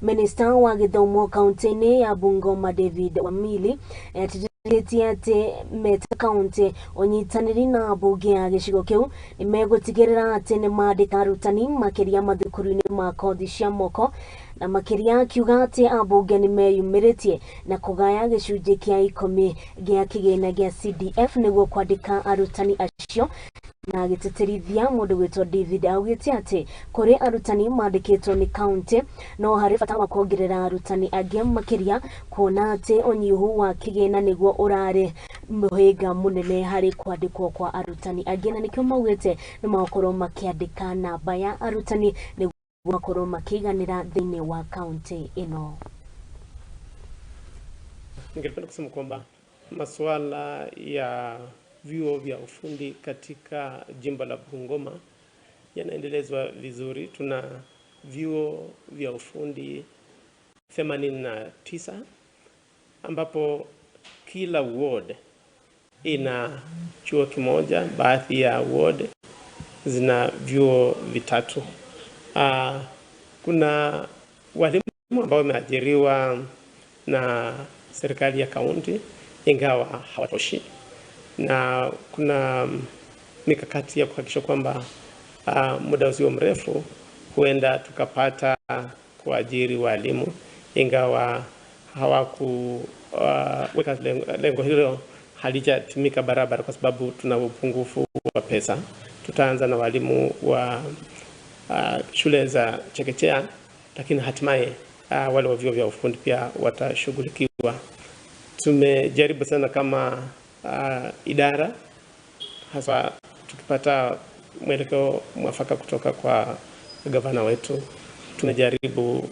Minista wa gĩthomo kaunti-inĩ ya Bungoma David Wamili etĩtĩrĩtie atĩ meta kaunti ũnyitanĩri na mbunge ya gĩcigo kĩu nĩ megũtigĩrĩra atĩ nĩ mandĩka arutani makĩria mathukuru-inĩ ma kothi cia moko, na makĩria akiuga atĩ ambunge nĩ meyumĩrĩtie na kũgaya gĩcunjĩ kĩa 10 gĩa kĩgĩna gĩa CDF nĩguo kwandĩka arutani acio. Na agĩtĩtĩrithia mũndũ gwĩtwo David augĩte atĩ kũrĩ arutani mandĩkĩtwo nĩ kaunti, no harĩ bata wa kuongerera arutani angĩ makĩria, kuona atĩ ũnyihu wa kĩgĩna nĩguo ũrarĩ mũhĩnga mũnene harĩ kwandĩkwo kwa arutani angĩ, na nĩkĩo maugĩte nĩ magũkorwo makĩandĩka namba ya arutani nĩguo makorwo makĩiganĩra thĩinĩ wa kaunti ĩno. Ningependa kusema kwamba masuala ya vyuo vya ufundi katika jimbo la Bungoma yanaendelezwa vizuri. Tuna vyuo vya ufundi 89 ambapo kila ward ina chuo kimoja. Baadhi ya ward zina vyuo vitatu. Kuna walimu ambao wameajiriwa na serikali ya kaunti, ingawa hawatoshi, na kuna mikakati ya kuhakikisha kwamba muda usio mrefu huenda tukapata kuajiri walimu, ingawa hawakuweka lengo hilo halijatimika barabara kwa sababu tuna upungufu wa pesa. Tutaanza na walimu wa shule za chekechea, lakini hatimaye wale wa vyuo vya ufundi pia watashughulikiwa. Tumejaribu sana kama idara, hasa tukipata mwelekeo mwafaka kutoka kwa gavana wetu, tunajaribu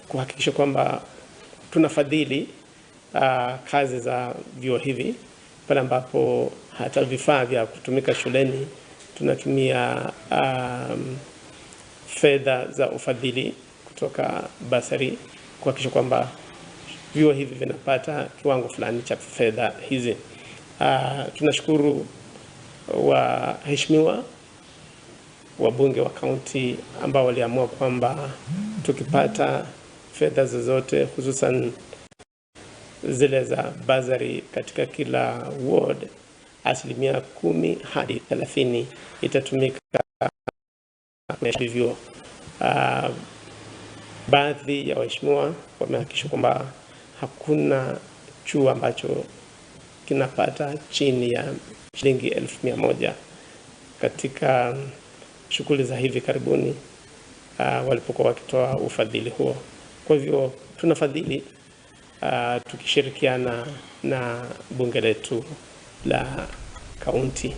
kuhakikisha kwamba tunafadhili kazi za vyuo hivi pale ambapo hata vifaa vya kutumika shuleni tunatumia fedha za ufadhili kutoka basari kuhakikisha kwamba vyuo hivi vinapata kiwango fulani cha fedha hizi. Tunashukuru waheshimiwa wabunge wa kaunti ambao waliamua kwamba tukipata fedha zozote, hususan zile za basari katika kila ward, 10% hadi 30% itatumika kwenye vyuo. Baadhi ya waheshimiwa wamehakikisha kwamba hakuna chuo ambacho kinapata chini ya shilingi 100,000 katika shughuli za hivi karibuni walipokuwa wakitoa ufadhili huo. Kwa hivyo tunafadhili tukishirikiana na bunge letu la kaunti.